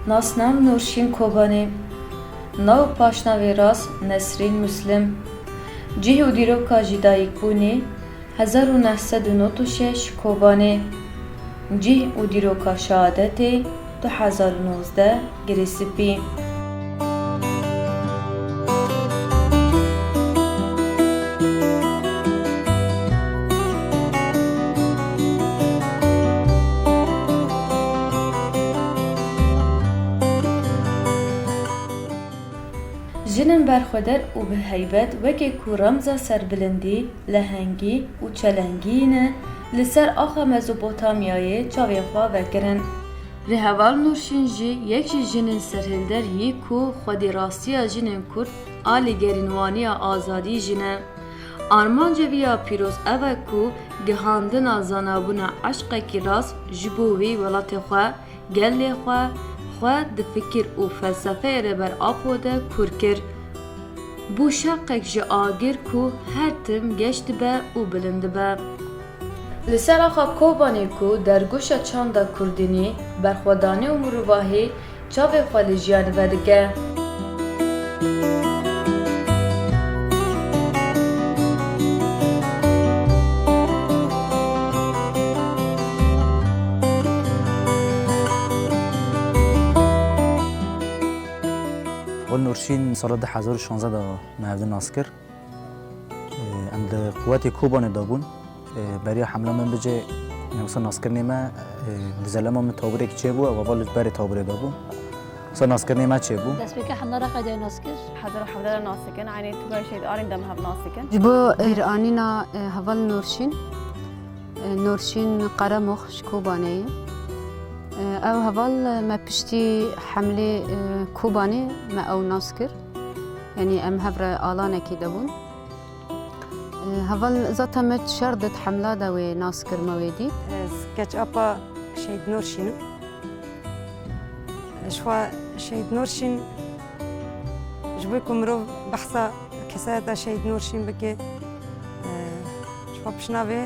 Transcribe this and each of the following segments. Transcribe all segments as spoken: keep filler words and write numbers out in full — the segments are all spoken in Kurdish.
Nasnam Nûrşîn Kobanê. Nav û paşnavê rast Nesrîn Muslim. Cih û dîroka jidayîkbûnê: hezar û neh sed û nod û şeş, Kobanê. Cih û dîroka şehadetê: du hezar û nozdeh, Girê Spî. Jinên berxweder û bi heybet wekî ku remza serbilindî, lehengî û çelengiyî ne, li ser axa Mezopotamyayê çavê xwe vekirin. Rêheval Nûrşîn jî yek ji jinên serhilder yî ku xwedî rastiya jinên Kurd a lêgerînwaniya azadî jî ne. Armancê wî ya pîroz ev e ku gihandina zanabûna eşqekî rast ji bo wî welatê xwe, gelê xwe, xwe di fikir û felsefeyê Rêber Apo de kûr kir. Bû şeqek ji agir ku her tim geş dibe û bilind dibe. Li ser axa Kobanê ku dergoşa çanda kurdînî, berxwedanî û mirovahî çavê xwe li jiyanê vedike. Heval Nûrşîn sala du hezar û şanzdeh de me hevdî nas kir. Em di quwetê Kobanê de bûn. Beriya hemla min bicê, wisa naskirinê me, di zelema min taburekî çêbû, ew heval li berê taburê de bû. Wisa naskirinê me çêbû. Destpêkê hemla Reqayê de nas kir. Hezar û hevdeh de nas dikin, eynî tu ber Şehîd Arîn de me hev nas dikin. Ji bo hîranîna, e, heval Nûrşîn, e, Nûrşîn Qeremox ji Kobanê ye. E, ew heval, e, me piştî hemlê, e, Kobanê me ew nas kir. Yanî em hev re alanekî de bûn. Heval zaten me şer did hemla de wê nas kir, me wê dît. Ez keç apa Şehîd Nûrşîn im. Ji xwe Şehîd Nûrşîn, ji bo ku mirov behsa kesayeta Şehîd Nûrşîn bike, ji xwe pişnavê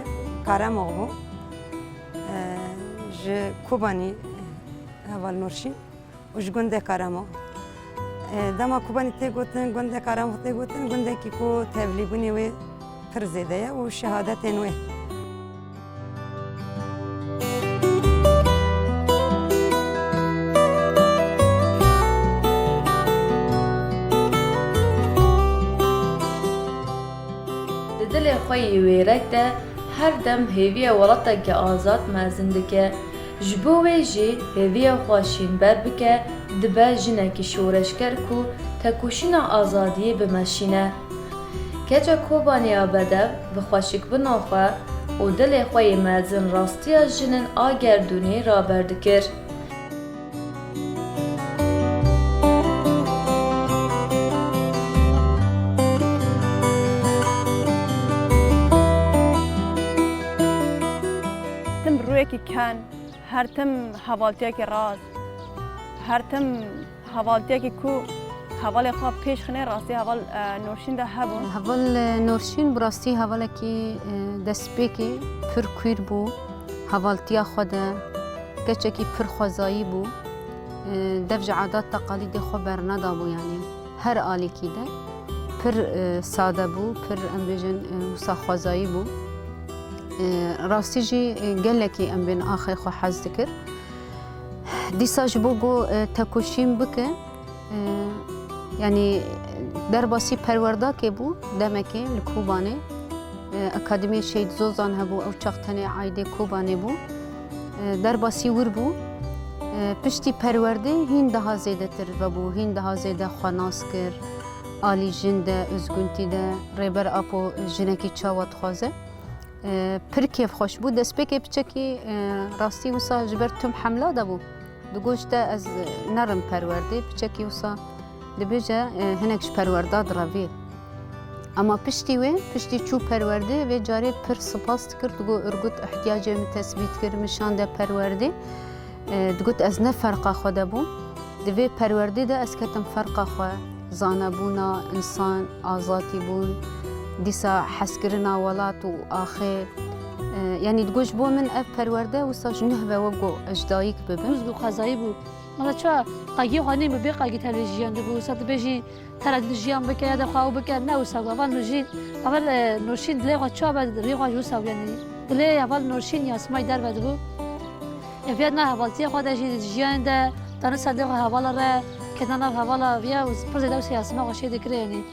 Karemox bû. Ji Kobanî heval Nûrşîn. Û ji gundê Karemox. E, dema Kobanî tê gotin, gundê Karemox tê gotin, gundekî ku tevlîbûnê wê pir zêde ye û şehadetên wê. Di dilê xwe yê wêrek de her dem hêviya welatekî azad mezin dike. Ji bo wê jî hêviya xwe şînber bike, dibe jinekî şoreşger ku tekoşîna azadiyê bimeşîne. Keça Kobanê ya bedew bi xweşikbûna xwe û dilê xwe yê mezin rastiya jinên a gerdûnê raber dikir. Tim rûyekî ken, her tim hevaltiyekî rast, her tim hevaltiyekî ku hevalê xwe pêş xine, rastî heval, e, Nûrşîn de hebûn. Heval, e, Nûrşîn bi rastî hevalekî, e, destpêkê pir kwîr bû. Hevaltiya xwe de keçekî pir xwezayî bû. E, dev ji adat teqalîdê xwe bernedabû, yanî her alîkî de pir, e, sade bû, pir, em bêjin, e, wisa xwezayî bû. E, rastî jî, e, gelekî, em bên, axê xwe hez dikir. Dîsa ji bo ku, e, tekoşîn bike, e, yanî derbasî perwerdakê bû, demekê li Kobanê. E, Akademiyê Şehîd Zozan hebû, ew çax tenê aîdê Kobanê bû. E, derbasî wir bû. E, piştî perwerdê hîn daha zêdetir vebû, hîn daha zêde xwe nas kir. Alî jin de, ozgûntî de, Rêber Apo jinekî çawa dixwaze. E, pir kêfxweş bû. Destpêkê piçekî, e, rastî wisa ji ber tim hemla de bû. Digot, te ez, e, nerim perwerdê. Piçekî wisa dibêje, e, hinek ji perwerda direvî. Ema piştî wê, piştî çû perwerdê, vê carê pir spas dikir, digot, Urgut ihtiyacê min tesbît kir, min şande perwerdê. E, digot, ez ne ferqa xwe de bûm. Di vê perwerdê de ez ketim ferqa xwe, zanebûna, însan, azadîbûn, dîsa hezkirina welat û axê, E, yanî digot ji bo min ev perwerde wisa ji nuh ve wek ku ez ji dayik bibim. Dûst bû, xwezayî bû. Mesela çawa qegiyê xwe nîn bi bê qegî tevlê jiyan dibû. Wisa dibêjî, teredût jiyan bike ya de xwe ew bike. Ne wisa bû. Heval Nûrjîn, heval, e, Nûrşîn dilê xwe çawa be, rê xwe ji wisa bû yanî. Dilê heval Nûrşîn ya simay derve dibû. Ê viya na hevaltiyê xwe de jî di jiyanê de, dana ser dilê xwe hevala re, kedina nav hevala viya û pir zêde wisa ya sima xwe şê dikire yanî.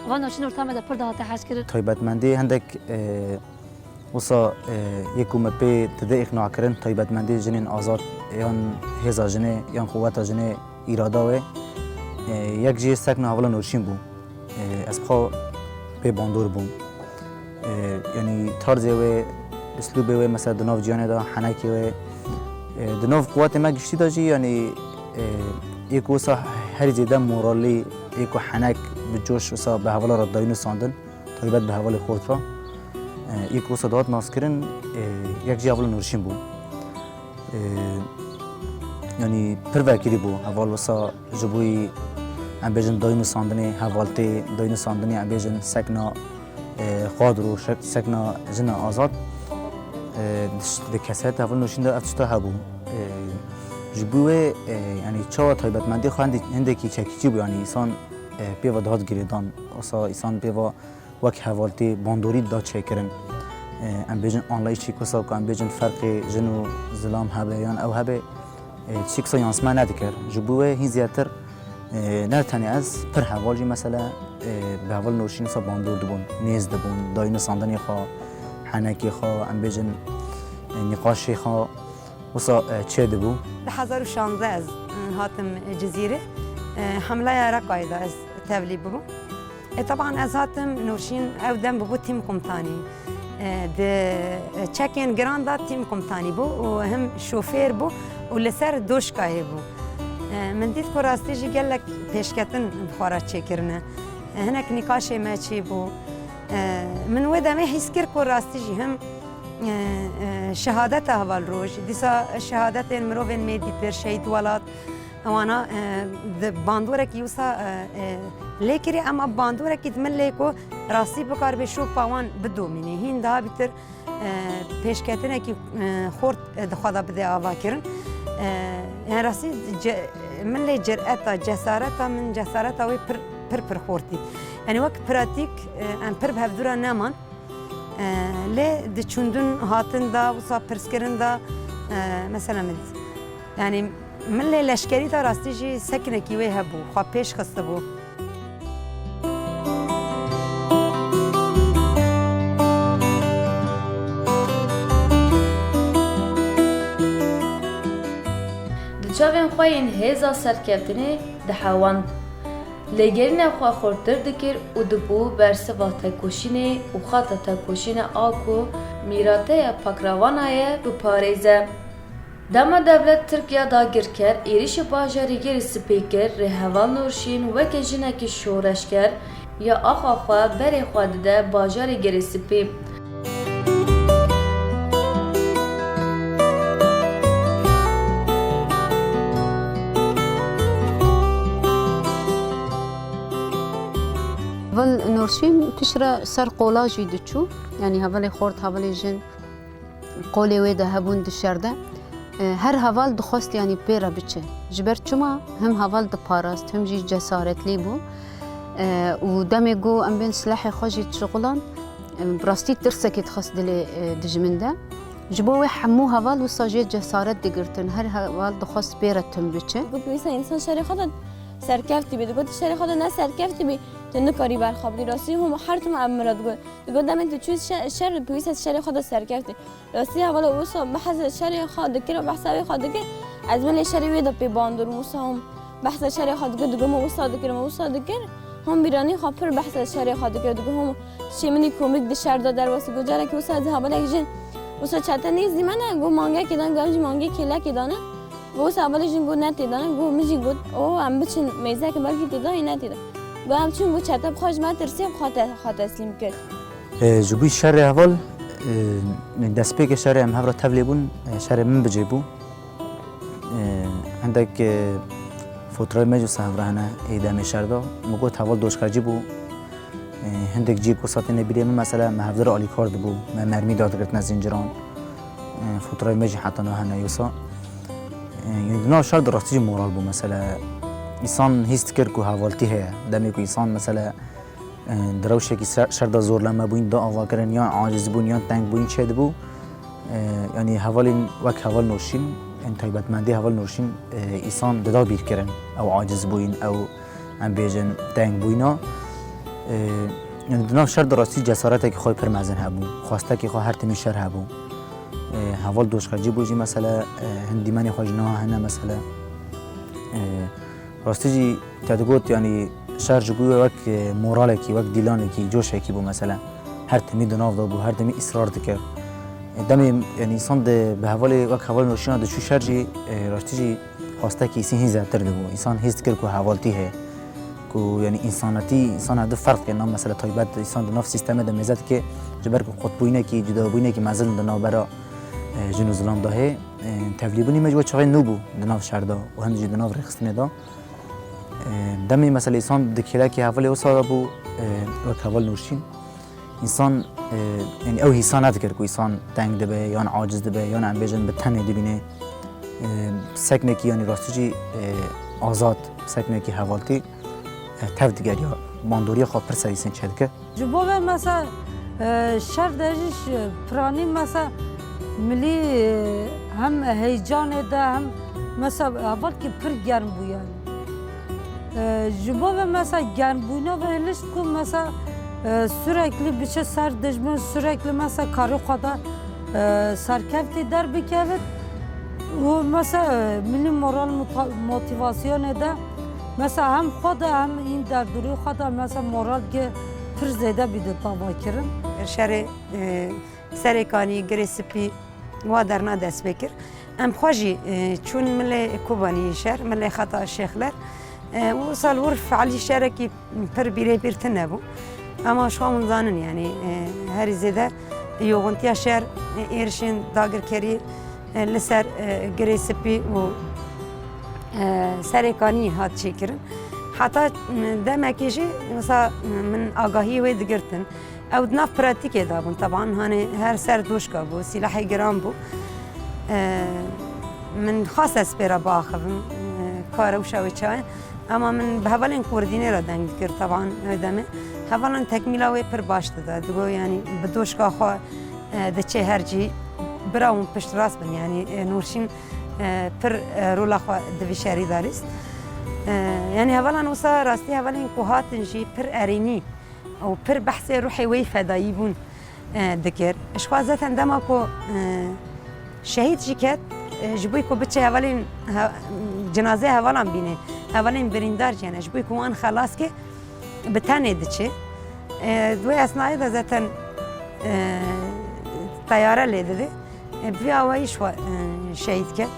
Heval Nûrşîn orta me de pir dihate hezkirin. Taybetmendî hindek, e, Wisa, e, yê ku me pê dide îqna kirin, taybetmendî jinên azad yan hêza jinê yan quweta jinê, îrada wê, e, yek jî sekna hevala Nûrşîn bû. E, ez bi xwe pê bandor bûm. E, yanî tarzê wê, uslûbê wê, mesela di nav jiyanê de henekê wê, e, di nav quwetê me giştî de jî, yanî, e, yê ku wisa herî zêde moralî, yê ku henek bi coş wisa bi hevala re dayî nusandin. Taybet bi hevalê xort ve. E, yek wisa dihat naskirin, e, yek jî hevala Nûrşîn bû. E, yanî pir vekirî bû. Heval wisa ji bo yî, em bêjin, dayî nusandinê, hevaltê, dayî nusandinê, em bêjin, sekna, e, xwadro, şek-, sekna jina azad. E, di ş-, di kesayeta heval Nûrşîn de ev tişta hebû. E, ji bo wê, e, yanî çawa taybetmendî xwe hindê-, hindekî çekîçî bû, yanî îsan, e, pê ve dihat girêdan. Wisa îsan pê ve wek hevaltî bandorî da çêkirin. E, em bêjin anlayîşî wisa ku em bêjin ferqê jin û zilam hebe yan ew hebe, e, tiştî wisa yan sima nedikir. Ji bo wê hîn zêdetir, e, ne tenê ez, pir heval jî mesela, e, bi heval Nûrşîn wisa bandor dibûn, nêz dibûn, dayî nusandinê xwe, henekê xwe, em bêjin, e, nîqaşê xwe wisa, e, çê dibû. Di hezar û şanzdeh ez, e, hatim Cizîrê. E, hemleya Reqayê de ez tevlî bibûm. E, teban ez hatim Nûrşîn ew dem bûbû tîm komutanî. E, di, e, çekên giran de tîm komutanî bû û him şofêr bû û li ser doşkayê bû. E, min dît ku rastî jî gelek pêşketin bi xwe re çêkirine. E, hinek nîqaşê me çî bû. E, min wê demê hîs kir ku rastî jî him, e, e, şehadeta heval roj, dîsa şehadetên mirovên mêdîtir, şehîd welat, Wana, e, di bandorekî wisa, e, e, lê kirî, ema bandorekî di min lê ku rastî bikaribe şopa wan bidomînî. Hîn daha bîtir, e, pêşketinekî, e, xort, e, di xwe de bide avakirin. E, yani rastî ce-, min lê cireta, cesareta min, cesareta wê pir, pir, pir xort dît. Yani wek pratîk, e, em pir bi hevdû re neman. E, lê di çûndin hatin de, wisa pirskirin de, e, mesela min, yani min lê leşkerî de rastî jî sekinekî wê hebû, xwe pêş xistibû. Di çavên xwe yên hêza serkeftinê dihewand. Lêgerîna xwe xurttir dikir û dibû bersiva tekoşînê û xeta tekoşînê a ku mîrateya Pakravana ye biparêze. Dema dewlet Tirk ya dagirker êrişî bajarê Gerê Spî kir, rêheval Nûrşîn weke jinekî şoreşger ya axa xwe berê xwe dide bajarê Gerê Spî. Heval Nûrşîn piştre ser qola jî diçû, yanî hevalê xort, hevalê jin qolê wê de hebûn di şer de. E, her heval dixwest, yanî pê re biçe. Ji ber çima him heval diparast, him jî cesaretlî bû. E, û demê ku em bên silahê xwe jî dişixulan, e, bi rastî tirsekê dixist dilê, e, dijmin de. Ji bo wê hemû heval wisa jê cesaret digirtin. Her heval dixwest pê re tim biçe. Ku pêwîst e însan şerê xwe de serkeftî bê. Digot, şerê xwe de ne serkeftî bî, tu nikarî ber xwe bidî. Rastî hûn her tim em min re digot. Digot, demê tu çû şe-, şer, pêwîst e şerê xwe de serkeftî. Rastî hevala wisa behsa şerê xwe dikir û behsa wê xwe dikir. Ez min lê şerê wê de pê bandor bûm. Wisa hûn behsa şerê xwe dikir, digot, min wisa dikir, min wisa dikir. Hûn bîranî xwe pir behsa şerê xwe dikir, digot, hûn tiştê min î komik di şer de derwesî. Got, carekî wisa ez hevalek jin, wisa çete nêzdî me ne, got, mangekê dan, gam jî mangê kêlekê dane. Got, wisa hevalê jin got, ne tê dane. Got, min jî got, o, em biçin mêzeke belkî tê da, yê ne tê da. Got, em çûn, got, çete bi xwe ji me tirsiya, bi xwe te-, xwe teslîm kir. E, ji bo şerê heval, e, destpêkê şerê em hev re tevlê bûn, e, şerê min bi cê bû. E, hindek, e, fotoğrafê me jî wisa hev re hene, ê demê şer de. Min got, heval doşkacî bû. E, hindek cî ku satêne bîrê min, mesela, me hevdira alîkar dibû, me mermî dadigirtine zinciran. E, fotoğrafê me jî heta niha hene yosa. E, yanî di nav şer de rastî jî moral bû, mesela. Însan hîs dikir ku hevaltî heye. Demê ku însan, mesela, e, di rewşekî ser, şer de zorleme bûyîn, da avakirin, yan aciz bûn, yan teng bûyîn çêdibû. E, yanî hevalên wek heval Nurşîn, yanî taybetmendî heval Nurşîn, e, însan dida bîrkirin. Ew aciz bûyîn, ew, em bêjin, teng bûyîna. E, yanî di nav şer de rastî cesaretekî xwe pir mezin hebû. Xwestekî xwe her timî şer hebû. E, heval doşxecî bû jî, mesela, e, hin dîmenê xwe jî niha hene, mesela. E, Rastî jî te digot, yanî şer ji bo wek, e, moralekî, wek dîlanekî, coşekî bû mesela. Her timî di nav de bû, her timî îsrar dikir. E, demê, yanî însan di, bi hevalê wek hevalê Nurşîna diçû şer jî, e, rastî jî xwestekî îsî hîn zêdetir dibû. Însan hîs dikir ku hevaltî heye. Ku, yanî, însanetî, însan hevdu ferq kir. Nav mesela taybet însan di nav sîstemê de mêze dike, ji ber ku qutbûyînekî, cudabûyînekî mezin di navbera, e, jin û zilam de heye. E, tevlîbûnê me ji we çaxê nû bû di nav şer de û hin jî di nav rêxistinê de. E, demê mesela însan di kêlekê hevalê wisa de bû, e, wek heval Nurşîn. Însan, e, yanî ew hîsa nedikir ku însan teng dibe, yan aciz dibe, yan em bêjin bi tenê dibîne. E, seknekî, yanî rastî jî, e, azad, seknekî hevaltî, e, tev digeriya, bandoriya xwe pir serî sên çêdike. Ji bo ve mesela, e, şer de jî ş-, piranî mesela milî, e, hem heyecanê de hem mesela hevalkî pir germ bû yani. E, ji bo ve mesela germbûna ve hilişt ku mesela, e, sürekli biçe ser dijmin, sürekli mesela karê xwe de, e, serkeftî derbikevit û mesela, e, milî moral mota-, motivasyonê de mesela hem xwe de hem în derdorî xwe de mesela moral ge pir zêde bî di tava kirin. Şerê, e, Serê Kanî, Girê Spî, wa derna dest pê kir. Em xwe jî, e, çûn milê Kobanî şer, milê xeta Şêxler. E, û sal wir fealî şerekî pir bîrê pîr tune bû. Ema ji xwe hûn zanin, yanî, e, herî zêde yoxuntiya şer, e, êrişên dagirkerî, e, li ser, e, Girê Spî û, e, Serê Kanî hat çêkirin. Heta, e, demekê jî, wisa, e, min agahiyê wê digirtin. Ew di nav pratîkê de bûn, teban, hanê her ser doşka bû, sîlahê giran bû. E, min xwest ez pê re biaxivim, e, ka rewşa wê çaye. Ema min bi hevalên Kurdînê re deng dikir, teban, ew demê. Hevalan tekmîla wê pir baş dida. Digot, yanî bi doşka xwe, e, diçe her cî, bira hûn piştrast bin, yanî, e, Nûrşîn, e, pir, e, rola xwe di vî şerî de lîst. E, yanî hevalan wisa rastî hevalên ku hatin jî pir erênî û pir behsê ruhê wê fedayî bûn, e, dikir. Ji xwe zaten dema ku, e, şehîd jî ket, e, ji bo ku biçe hevalên he-, cinazeyê hevalan bîne, hevalên birîndar jî hene, ji bo ku wan xelas ke, bi tenê diçe. E, di wê esnayê de zaten, e, teyare lê dide. E, bi vî awayî ji xwe, e, şehîd ket.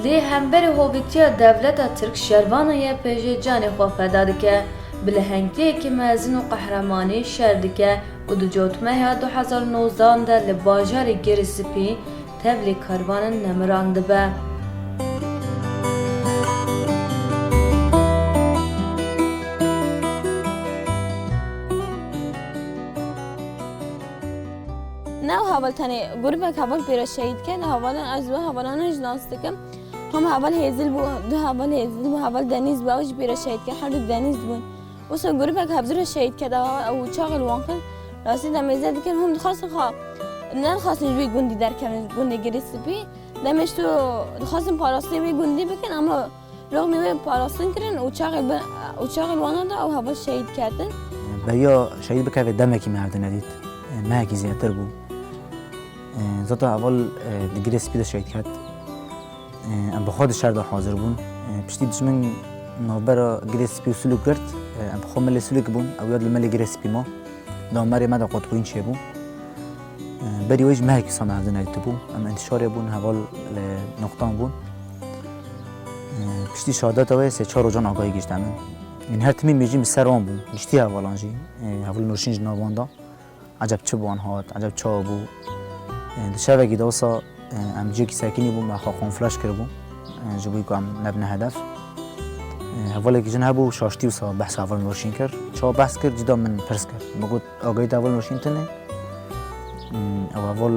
Lê hemberî hovîtiya dewleta Tirk şervana Y P J canê xwe feda dike, bi lehengiyekî mezin û qehremanî şer dike û di cotmeha du hezar û nozdan de li bajarê Girê Spî tevlî karvanan nemiran dibe. Ne ew heval tenê grûpek heval pê re şehîd ket, hevalan ez wê hevalan jî nas dikim. Hem heval Hêzil bû, du heval Hêzil bû, heval Denîz bû, ew jî pê re şehîd ket, her du Denîz bûn. Wisa grûpek hevdu re şehîd ket, ew, ew çaxê li wan xist, rastî de mêze dikin, hûn dixwastin xwe, nedixwastin ji wî gundî derkevin, gundê Girê Spî. Demê ji tu dixwastin parastinê wê gundî bikin, ama loqmê wê parastin kirin û çaxê bi, û çaxê li wana da ew heval şehîd ketin. Beriya şehîd bikeve demekî me hevdî nedît. Mehekî zêdetir bû. Zata heval di Girê Spî de şehîd ket. Em bi xwe di şer de hazir bûn. Piştî dijmin navbera Girê Spî û Silûk girt. Em bi xwe milê Silûk bûn. Ew ya li milê Girê Spî ma. Di amerê me de qutbûyîn çêbû. Berî wê jî mehekî wisa me hevdî nedîtibû. Em entişarê bûn, heval li noqtan bûn. Piştî şehadeta wê sê çar rojan agahî gihîşt min. Min her timî mêjî bi ser wan bû. Giştî hevalan jî. Heval Nurşîn ji nav wan da. eceb çi bi wan hat, eceb çawa bû. E, di şevekî de wisa, e, em ciyekî sekinî bûn, me xwe konflaş kiribû, e, ji bo ku em nebine hedef. E, hevalekî jin hebû, şaştî wisa behsa heval Nûrşîn kir. Çawa behs kir, cî da min pirs kir. Min got, agahî te heval Nûrşîn tune? Hmm, ew heval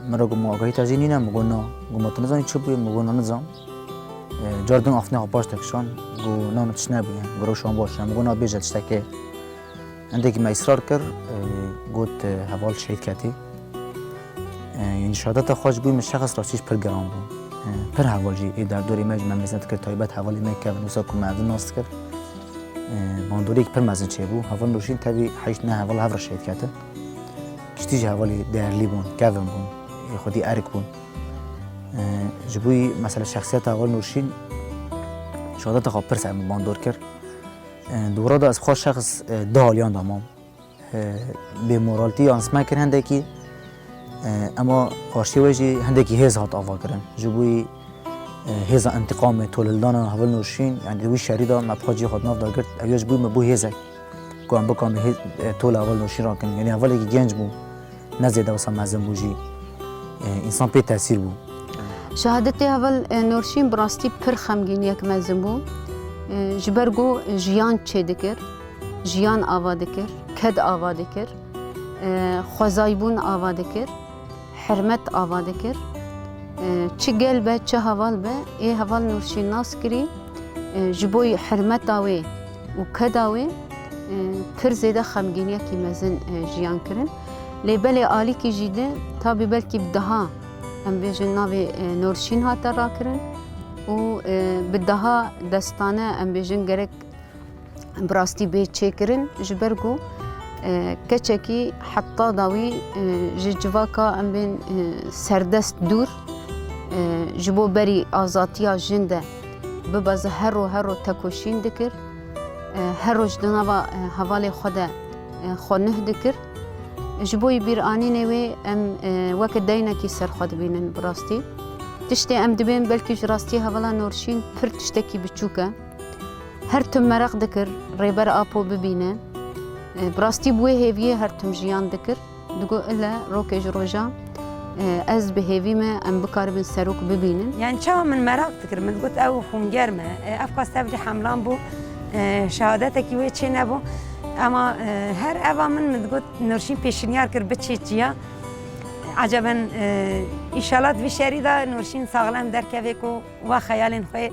min re got, ma agahî te jî nîne? Min got, na. Got, ma tu nizanî çi bûye? Min got, na, nizam. E, car din afnê xwe paş de kişand, got, na, na, tişt nebûye. Got, rewşan baş e. Min got, na, bêje tiştekê. Hindekî me îsrar kir, e, got, e, heval şehîd ketî. E, yanî şehadeta xwe ji bo min şexs rastî jî pir giran bû. E, pir heval jî ê derdorê me jî me mêze dikir, taybet hevalê me kevin wisa ku me evdin nas dikir. E, bandoriyek pir mezin çêbû. Heval Nûrşîn tevî heyşt neh heval hev re şehîd ketin. Piştî jî hevalê değerlî bûn, kevin bûn, ê xwedî erk bûn. E, ji bo mesela şexsiyeta heval Nûrşîn şehadeta xwe pir ser min bandor kir. E, di wira de ez xwe şexs, e, di haliyan de mam. E, bêmoraltî yan smek kir hindekî, e, ema qarşî wê jî hindekî hêz hat ava kirin. Ji bo, e, hêza întiqamê, tolhildana heval Nûrşîn, yanî di wî şerî de me bi xwe cî xwe di nav de girt. Ev ya ji bo me bû hêzek ku em bikarin hê-, e, tola heval Nûrşîn rakin. Yanî hevalekî genc bû, ne zêde wisa mezin bû jî. E, însan pê tesîr bû. Şehadetê heval, e, Nûrşîn bi rastî pir xemgîniyek mezin bû. E, ji ber ku jiyan çêdikir. Jiyan ava dikir, ked ava dikir, e, xwezaybûn ava dikir, hirmet ava dikir. E, çi gel be, çi heval be, ê heval Nûrşîn nas kirî, e, ji bo hirmeta wê û keda wê, e, pir zêde xemgîniyekî mezin, e, jiyan kirin. Lê belê alîkî jî di, tabî belkî bi daha, em bêjin navê, e, Nûrşîn hate rakirin û, e, bi daha destane, em bêjin gerek bi rastî bê çêkirin, ji ber ku, e, keçekî heta dawî, e, ji civaka em bên, e, serdest dûr, e, ji bo berî azatiya jin de bibe zi her ro her ro tekoşîn dikir. E, her roj di nava, e, hevalê xwe de, e, xwe nuh dikir. Ji bo yî bîranînê wê em, e, weke deynekî ser xwe dibînin bi rastî. Tiştê em dibên belkî ji rastî hevala Nûrşîn pir tiştekî biçûk e. Her tim meraq dikir Rêber Apo bibîne. E, bi rastî bi wê hêviyê her tim jiyan dikir. Digot, ile rokê ji roja, e, ez bi hêvî me em bikaribin serok bibînin. Yani çawa min meraq dikir, min digot ew xûngerm e. E, ev qas tevlî hemlan bû, e, şehadetekî wê çê nebû. Ema, e, her eva min, min digot, Nûrşîn pêşinyar kir biçê çiya. Eceben, e, înşallah di vî şerî de Nûrşîn saxlem derkeve ku wa xeyalên xwe,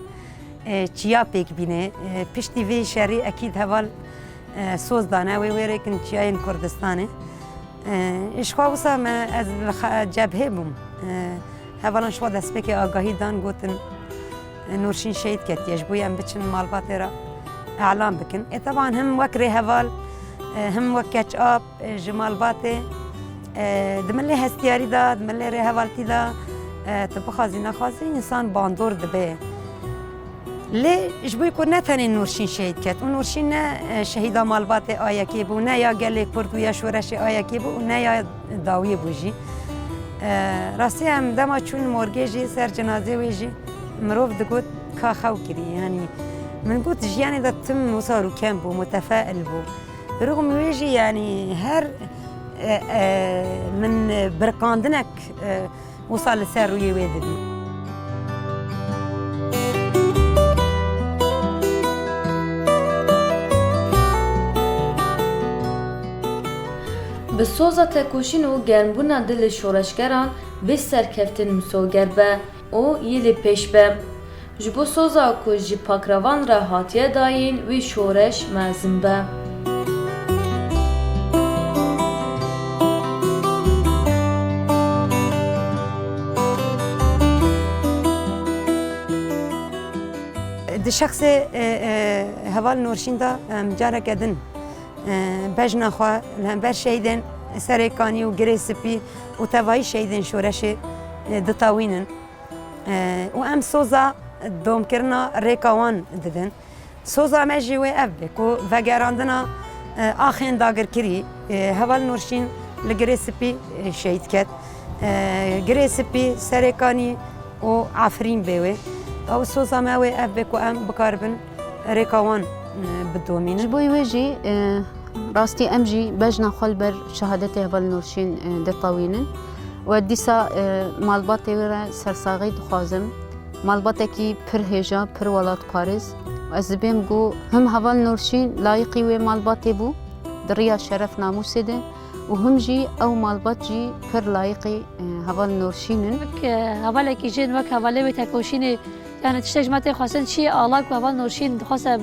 e, çiya pêk bîne. E, piştî vê şerî ekîd heval, e, soz dane wê wêrêkin çiyayên Kurdistanê. E, ji xwe wisa me ez li xe-, cebhê bûm. E, hevalan ji xwe destpêkê agahî dan, gotin, e, Nûrşîn şehîd ketiye, ji bo em biçin malbatê re elan bikin. Ê teban him wek rêheval, e, him wek keç ap, e, ji malbatê, e, di milê hestiyarî de, di milê rêhevaltî de, e, tu bixwazî nexwazî însan bandor dibe. Lê ji bo ku ne tenê Nûrşîn şehîd ket û Nûrşîn ne, e, şehîda malbatê A Y K'ê bû, ne ya gelê Kurd û ya şoreşê A Y K'ê bû û ne ya dawiyê bû jî. E, rastî em dema çûn morgê jî ser cenazê wê jî mirov digot ka xew kirî. Yanî min got jiyanê de tim wisa rûken bû, mutefeil bû. Rûxmî wê jî, yanî her, e, e, min biriqandinek, e, wisa li ser rûyê wê didî. Bi soza tekoşîn û germbûna dilê şoreşgeran vê serkeftin misoger be û yê lê pêş be. Ji bo soza ku ji Pakrevan re hatiye dayîn, wî şoreş mezin be. Di şexsê, e, e, heval Nûrşîn de, em careke din, e, bejna xwe li hember şehîdên Serê Kanî û Girê Spî û tevayî şehîdên şoreşê, e, ditawînin. E, û em soza domkirina rêka wan didin. Soza me jî wê ev be ku vegerandina, e, axên dagirkirî, e, heval Nûrşîn li Girê Spî, e, şehîd ket. E, Girê Spî, Serê Kanî û Efrîn bê wê. Ew soza me wê ev be ku em bikaribin rêka wan, e, bidomînin. Ji bo wê jî, e, Rastî em jî bejna xwe li ber şehadetê Heval Nûrşîn, e, ditewînin. We dîsa, e, malbatê wê re sersaxî dixwazim. Malbatekî pir hêja, pir welatparêz. Ez dibêm ku him Heval Nûrşîn layiqî wê malbatê bû, di riya şeref namûsê de û him jî ew malbat jî pir layiqî, e, Heval Nûrşîn in. Wek, e, hevalekî jin, wek hevalê wê tekoşînê, yani tiştek ji me tê xwestin, çi ala ku Heval Nûrşîn dixwaste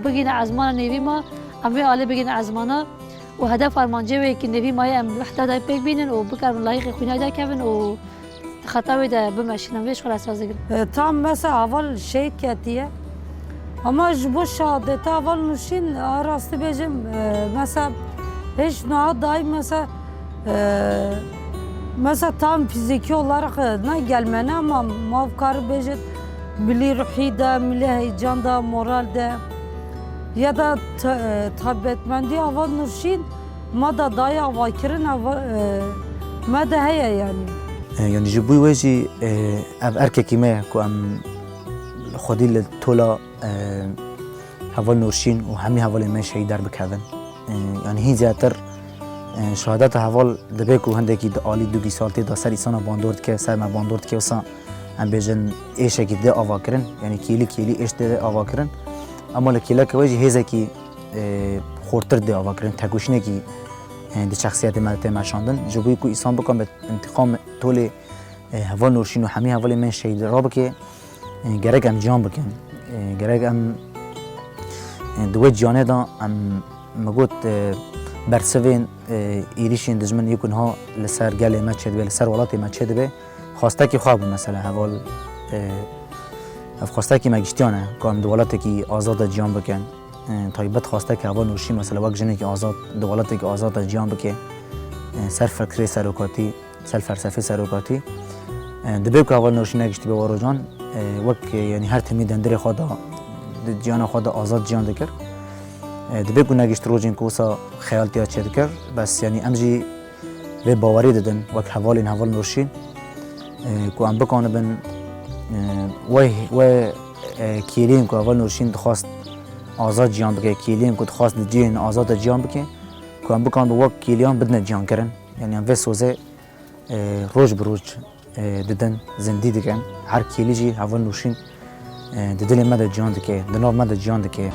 bigîne ezmana nêvî me, em wê alê bigîne ezmana û hedef armancê wê ki nêvî me ye, em wehda de pêk bînin û bikarin layiqî xwîna derkevin û di xeta wê de bimeşînin. Vê ji xwe re esas digirin. E, tam mesela heval şehîd ketiye. Ama ji bo şehadeta heval Nûrşîn, a rastî bêjim, e, mesela hiç niha dayî mesela, e, mesela tam fiziki olarak, e, ne gelmene ama ma kar bêjin milî ruhî de, milî heyecan de, moral de ya da ta-, e, tabietmendî heval Nûrşîn ma da dayî avakirin, ava-, e, me de heye yani. E, yani ji bo wê jî, e, ev erkekî me ye ku em xwedî li tola, e, Heval Nûrşîn û hemî hevalên me şehîd derbikevin. E, yani hîn zêdetir, e, şehadeta heval dibe ku hindekî di alî du gîsal tê de ser îsana bandor dike, ser me bandor dike, wisa em bêjin êşekî dê avakirin, yani kêlî kêlî êş dê avakirin. Ama li kêleke wê jî hêzekî, e, xortir dê avakirin, tekoşînekî, e, di şexsiyetê me de tê meşandin. Ji bo ku îsan bikane intîqam tolê, e, Heval Nûrşîn û hemî hevalên me şehîd rabike, e, gerek em ciyan bikin. E, gerek em, e, di wê ciyanê de em, min got, e, bersivên, e, êrîşên dijmin yê ku niha li ser gelê me çêdibe, li ser welatê me çêdibe, xwestekî xwe bû mesela heval, e, ev xwestekî me giştiyan e ku em di welatekî azad de ciyan bikin. E, taybet xwestekî heval Nûrşîn mesela wek jinekî azad di welatekî azad de ciyan bike, e, ser fikrê serokatî, ser felsefê serokatî. E, dibe ku heval Nûrşîn negiştibe wa rojan, e, wek, e, yani her timî dendirê xwe de, di ciyana xwe de azad ciyan dikir. E, dibe ku negişt rojên ku wisa xeyal tiya çêdikir, bes yani em jî vê bawerî didin, wek hevalên heval Nûrşîn, e, ku em bikanibin, e, wê, wê, e, kêliyên ku heval Nûrşîn dixwast azad ciyan bike, kêliyên ku dixwast di cihên azad de ciyan bike, ku em bikanibin wek kêliyan bidine ciyankirin. Yani em vê sozê, e, roj bi roj, e, didin, zindî dikin. Her kêlî jî heval Nûrşîn, e, di dilê me de ciyan dike, di nav me de ciyan dike.